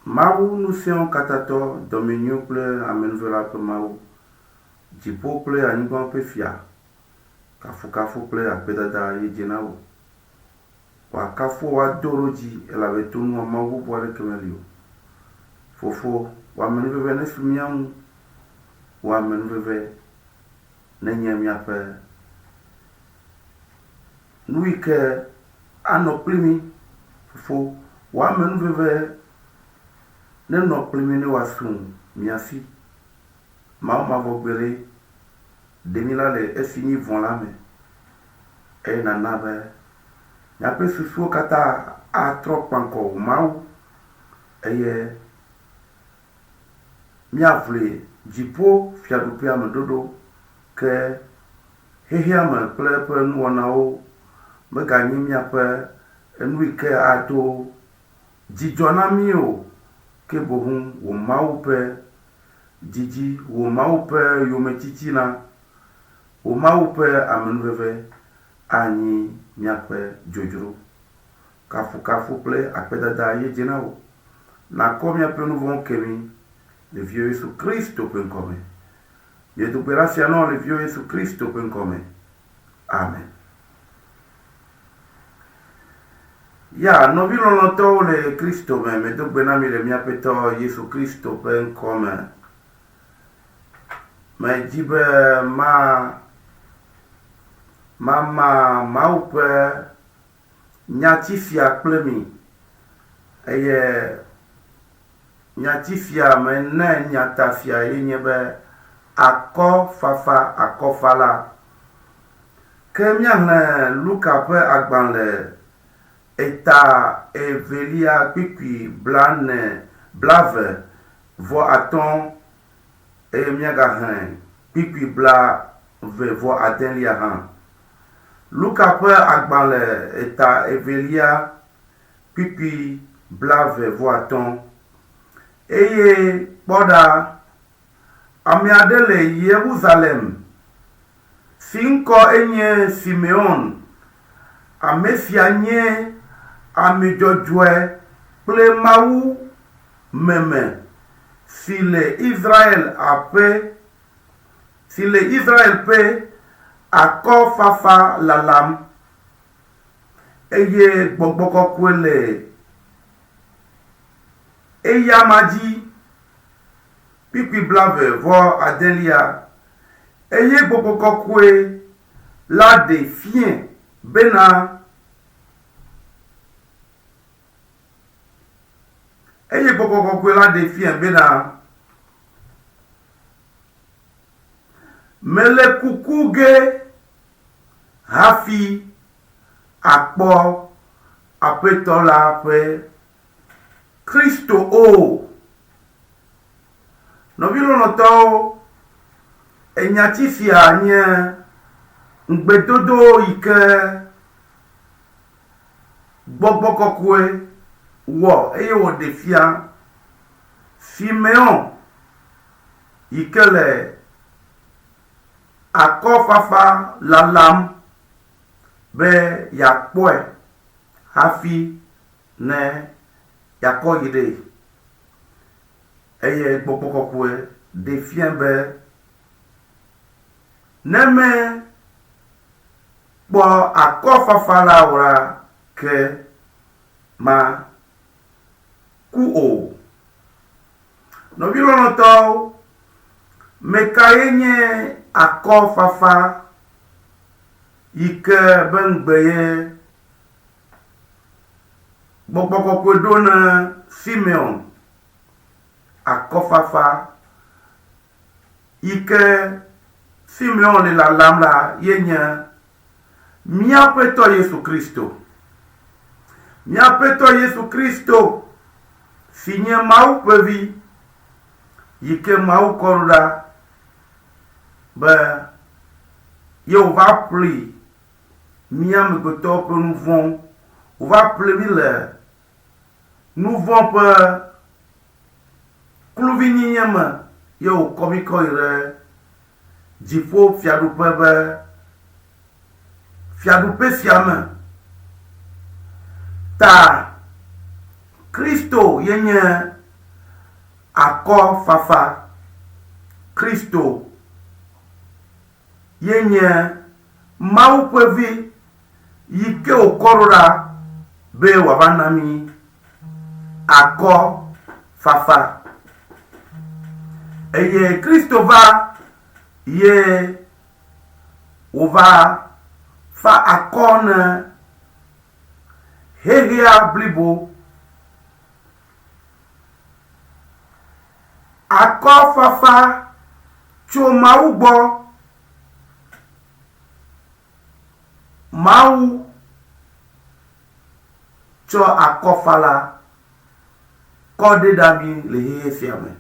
Mawu Ŋusẽwokatãtɔ, dɔmenyo kple amenuvela ƒe Mawu, dziƒo kple anyigba ƒe Fia, kafukafu kple akpedada ye dze na wò. Woakafu wò ado ɖo dzi, elabe tonua Mawu bubu aɖeke meli o. Fofo, wò amenuveve nesu mía ŋu, wò amenuveve nenye míaƒe nu yi ke anɔ kpli mí. Fofo, wò amenuveve nenɔ kpli mí ne wòasu mía si. Mawu mavɔ gbeɖe, ɖe mí la le esi mí vɔ̃ la me, eye nàna be míaƒe susuwo katã atrɔ kpaŋkɔ wò Mawu, eye míaʋli dziƒo fiaɖuƒea me ɖoɖo ke xexea me kple eƒe nuwɔnawo meganyi míaƒe enu yi ke ado dzidzɔ na mí o, ke boŋ wò Mawu ƒe didi, wò Mawu ƒe yometiti na wò Mawu ƒe amenuveve anyi míaƒe dzodzro. Kafukafu kple akpedada ye dze na wò. Nàkɔ míaƒe nu vɔ̃wo ke mí le Viwò Yesu Kristo ƒe ŋkɔ me. Míedo gbe ɖa sia na wò le Viwò Yesu Kristo ƒe ŋkɔ me. Amen. Ya, nɔvi lɔlɔ̃tɔwo le Kristo me, medo gbe na mi le mía Aƒetɔ Yesu Kristo ƒe ŋkɔ me. Medi be ma mama Mawu ƒe nyati sia kple mi eye nyati sia me ne nyata sia ye nye be akɔfafa akɔfala. Ke míaxlẽ Luka ƒe agbalẽ eta evelia kpukpui blane blave vɔ atɔ̃ eye míagaxlẽ kpukpui blave vɔ adelia hã. Luka ƒe agbalẽ eta evelia kpukpui blaeve-vɔ-atɔ̃. Eye kpɔ ɖa, ame aɖe le Yerusalem, si ŋkɔ enye Simeon. Ame sia nye ame dzɔdzɔe kple Mawu meme si le Israel aƒe si le Israel ƒe akɔfafa lalam, eye gbɔgbɔ kɔkɔe le eyama dzi. Kpukpui blave vɔ adelia, Eye gbɔgbɔ kɔkɔe la ɖee fiae bena, eye gbɔgbɔ kɔkɔe la ɖee fiae bena, Mele kuku ge hafi akpɔ Aƒetɔ la ƒe Kristo o. Nɔvi lɔlɔ̃tɔwo, enyati sia nye ŋugbedodo yi ke gbɔgbɔ kɔkɔe wɔ eye wòɖe fia Simeon yi ke le akɔfafa lalam be yeakpɔe hafi ne yeakɔ yi ɖee. Eye gbɔgbɔ kɔkɔe ɖee fiae be ne mekpɔ akɔfafa la o la, ke maku o. Nɔvi lɔlɔ̃tɔwo, mekae nye akɔfafa yi ke be ŋugbe ye Gbɔgbɔ Kɔkɔe ɖo na Simeon? Akɔfafa yi ke Simeon le lalam la ye nye mía Aƒetɔ Yesu Kristo. Mía Aƒetɔ Yesu Kristo si nye Mawu ƒe Vi yi ke Mawu kɔ ɖo ɖa be ye wòva ƒli mía amegbetɔwo ƒe nu vɔ̃wo. Wòva ƒli mí le nu vɔ̃ ƒe kluvinyenye me ye wòkɔ mí kɔ yi ɖe dziƒo fiaɖuƒe be. Fiaɖuƒe sia me. Ta Kristo ye nye akɔfafa. Kristo ye nye Mawu ƒe Vi yi ke wòkɔ ɖo ɖa be wòava na mí akɔfafa. Eye Kristo va ye wòva fa akɔ ne xexea blibo. Akɔfafa tso Mawu gbɔ. Mawu tsɔ akɔfala kɔ ɖe ɖa mí le xexe sia me.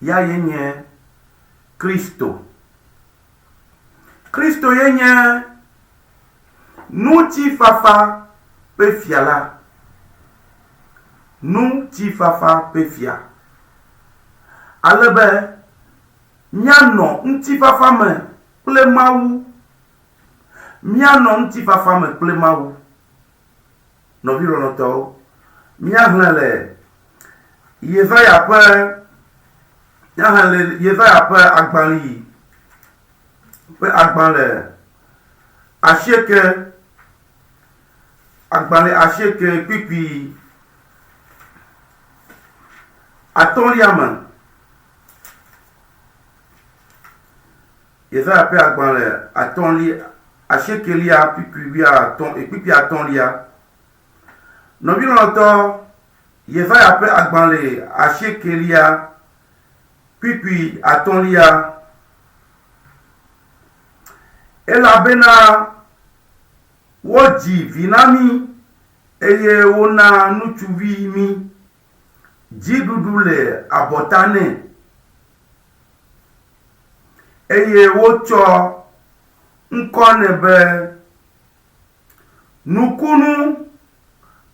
Ya ye nye Kristo. Kristo ye nye ŋutifafa ƒe fia la. Ŋutifafa ƒe fia. Ale be míanɔ ŋutifafa me kple Mawu. Míanɔ ŋutifafa me kple Mawu. Nɔvi lɔlɔ̃tɔwo, míaxlẽ le Yesaya ƒe míaxlẽ le Yesaya ƒe agbalẽ ƒe agbalẽ asieke agbalẽ asieke kpikpi atɔ̃lia me. Yesaya ƒe agbalẽ atɔ̃lia, asiekelia kpukpui wuiatɔ̃, kpukpui atɔ̃lia. Nɔvi lɔlɔ̃tɔ, Yesaya ƒe agbalẽ asiekelia kpukpui atɔ̃lia. Elabena wodzi vi na mí eye wona ŋutsuvi mí. Dziɖuɖu le abɔta nɛ. Eye wotsɔ ŋkɔ nɛ be Nukunu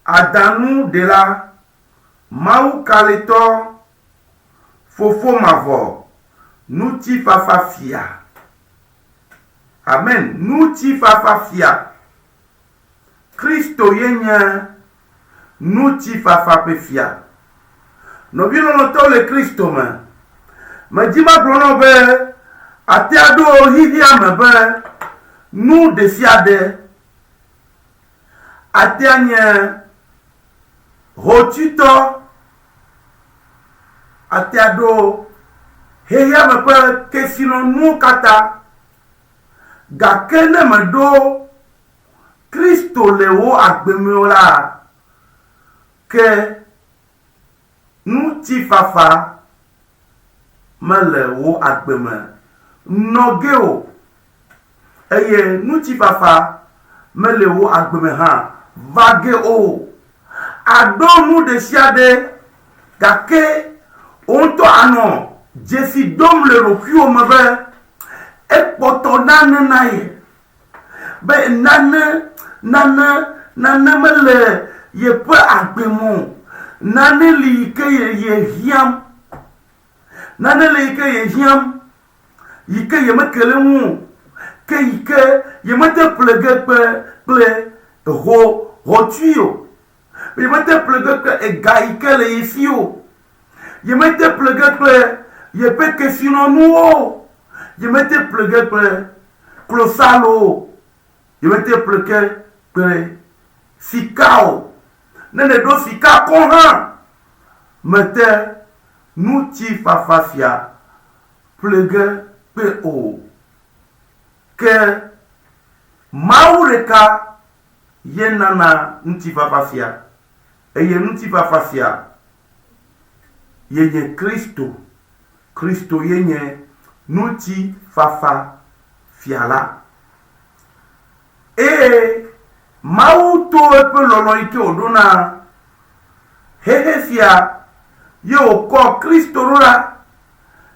Adaŋuɖela, Mawu Kalẽtɔ, Fofo Mavɔ, Ŋutifafafia. Amen. Ŋutifafafia. Kristo ye nye ŋutifafa ƒe fia. Nɔvi lɔlɔ̃tɔwo le Kristo me, medi magblɔ na wò be àte aɖo xexea me be nu ɖesiaɖe ate anye hotsuitɔ, ate aɖo xexea me ƒe kesinɔnuwo katã. Gake ne mèɖo Kristo le wò agbe me o la, ke ŋutifafa mele wò agbe me nɔ ge o, eye ŋutifafa mele wò agbe me hã va ge o. Àɖo nu ɖesiaɖe, gake wò ŋutɔ ànɔ dzesi dom le ɖokuiwò me be ekpɔtɔ nane na ye. be nane, nane, nane mele yeƒe agbe me o. Nane li yi ke ye, yehiãm. Nane li yi ke yehiãm, yi ke yemeke ɖe eŋu o. Ke yi ke yemete ƒle ge kple, kple ho, hotui o. Yemete ƒle ge kple ega yi ke le ye si o. Yemete ƒle ge kple yeƒe kesinɔnuwo o. Yemete ƒle ge kple klosalo o. Yemete ƒle ge kple sika o. Ne nèɖo sika kɔ hã, mete ŋutifafa sia ƒle ge kpe o. Ke Mawu ɖeka ye nana ŋutifafa sia, eye ŋutifafa sia ye nye Kristo. Kristo ye nye ŋutifafa fia la. Eye Mawu to eƒe lɔlɔ̃ yi ke wòɖo na xexe sia ye wòkɔ Kristo ɖo ɖa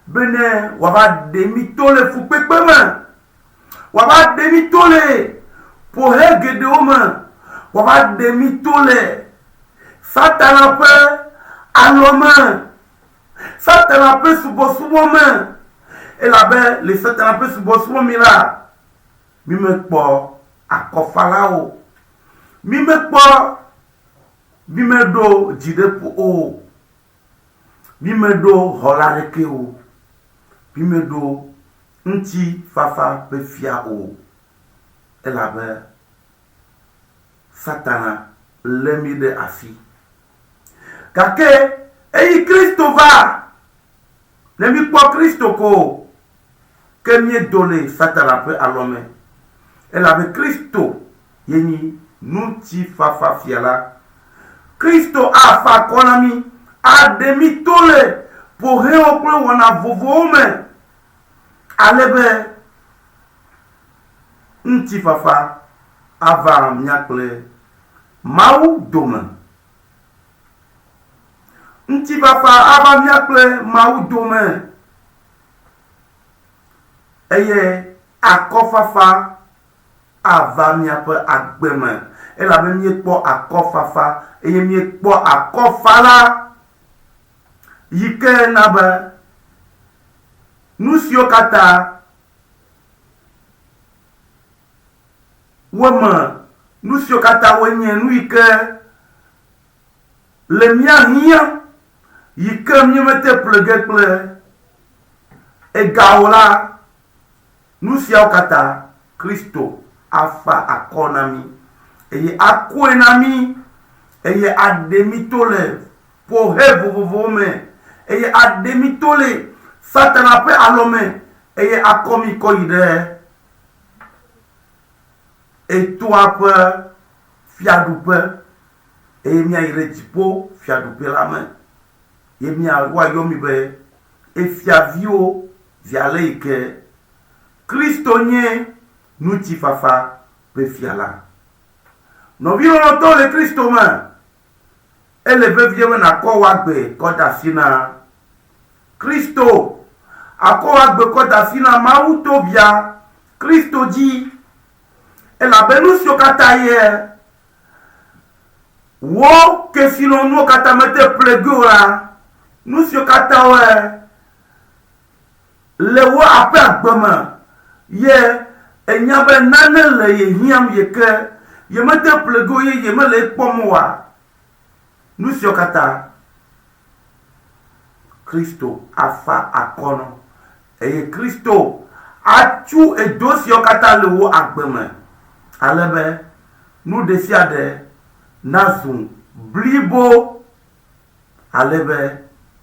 bene wòava ɖe mí to le fukpekpe me. Wòava ɖe mí to le ƒohe geɖewo me. Wòava ɖe mí to le Satana ƒe alɔ me, Satana ƒe subɔsubɔ me. Elabe le Satana ƒe subɔsubɔ me la, mímekpɔ akɔfala o. Mímekpɔ, mímeɖo dzi ɖe ƒo o. Mímeɖo xɔla ɖeke o. Mímeɖo ŋutifafa ƒe fia o. Elabe Satana lé mí ɖe asi. Gake eyi Kristo va, ne míkpɔ Kristo ko, ke míedo le Satana ƒe alɔme, elabe Kristo ye nyi ŋutifafafia la. Kristo afa akɔ na mí, aɖe mí to le ƒohɛwo kple wɔna vovowo me, ale be ŋutifafa ava mía kple Mawu dome. Ŋutifafa ava mía kple Mawu dome eye akɔfafa ava míaƒe agbe me elabe míekpɔ akɔfafa eye míekpɔ akɔfala yi ke na be nu siwo katã wo me, nu siwo katã wonye nu yi ke le mía hiã yi ke míemete ƒle ge kple ega o la, nu siawo katã Kristo afa akɔ na mí eye akɔe na mí eye aɖe mí to le ƒohe vovovowo me eye aɖe mí to le Satana ƒe alɔme eye akɔ mí kɔ yi ɖe etoa ƒe fiaɖuƒe eye míayi ɖe dziƒo fiaɖuƒe la me ye mía woayɔ mí be efiaviwo zi ale yi ke Kristo nye ŋutifafa ƒe fia la. Nɔvi lɔlɔ̃tɔwo le Kristo me, ele vevie be nàkɔ wò agbe kɔ de asi na Kristo. Akɔ wò agbe kɔ de asi na Mawu to Via Kristo dzi. Elabe nu siwo katã ye wò kesinɔnuwo katã mete ƒle ge o la, nu siwo katã wɔe le wò aƒe agbe me ye ènya be nane le ye hiãm ye ke yemete ƒle ge o ye yemele ekpɔm oa, nu siwo katã Kristo afa akɔ nɔ eye Kristo atu edo siwo katã le wò agbe me ale be nu ɖesiaɖe nazu blibo ale be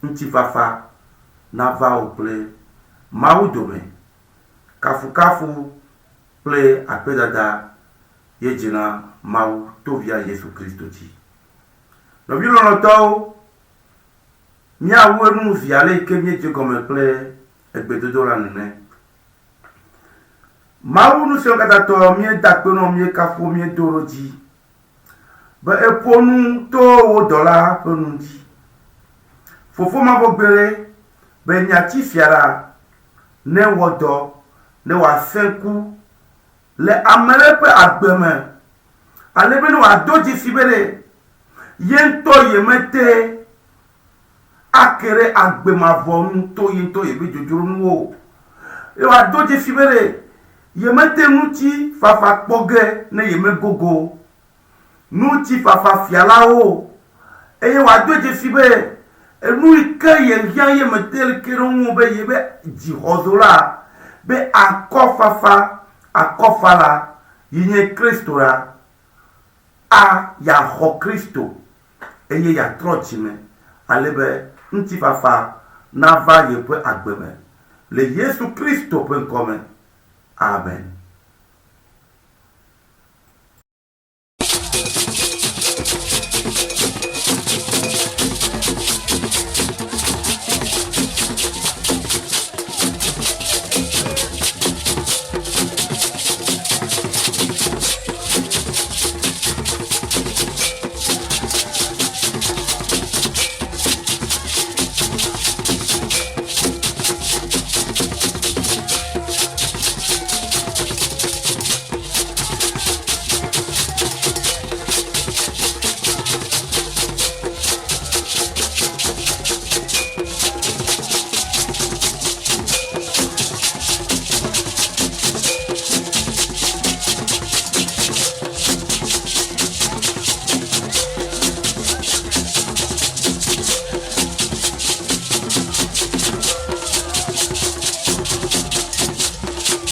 ŋutifafa nava wò kple Mawu dome. Kafukafu kple akpedada ye dze na Mawu to Via Yesu Kristo dzi. Nɔvi lɔlɔ̃tɔwo, míawu enu zi ale yi ke míedze egɔme kple egbedodoɖa nene. Mawu Ŋusẽkatãtɔ, míeda akpe nɔ, míekafu wò, míedo ɖo dzi be èƒo nu to wò dɔla ƒe nu dzi. Fofo mavɔ gbeɖe be nyati sia la newɔ dɔ ne wòasẽ ku le ame ɖe ƒe agbe me ale be ne wòado dzesi be ɖe ye ŋutɔ yemete ake ɖe agbe mavɔ ŋu to ye ŋutɔ yeƒe dzodzro nu o. Ye wòado dzesi be ɖe yemete ŋutifafa kpɔ ge ne yemegogo ŋutifafa fialawo o. Eye wòado dzesi be enu yi ke yehiã ye mete ke ɖe eŋu o be yebe dzixɔzo la, be akɔfafa, akɔfala yi nye Kristo la, a yeaxɔ Kristo eye yeatrɔ dzime ale be ŋutifafa nava yeƒe agbe me. Le Yesu Kristo ƒe ŋkɔ me. Amen.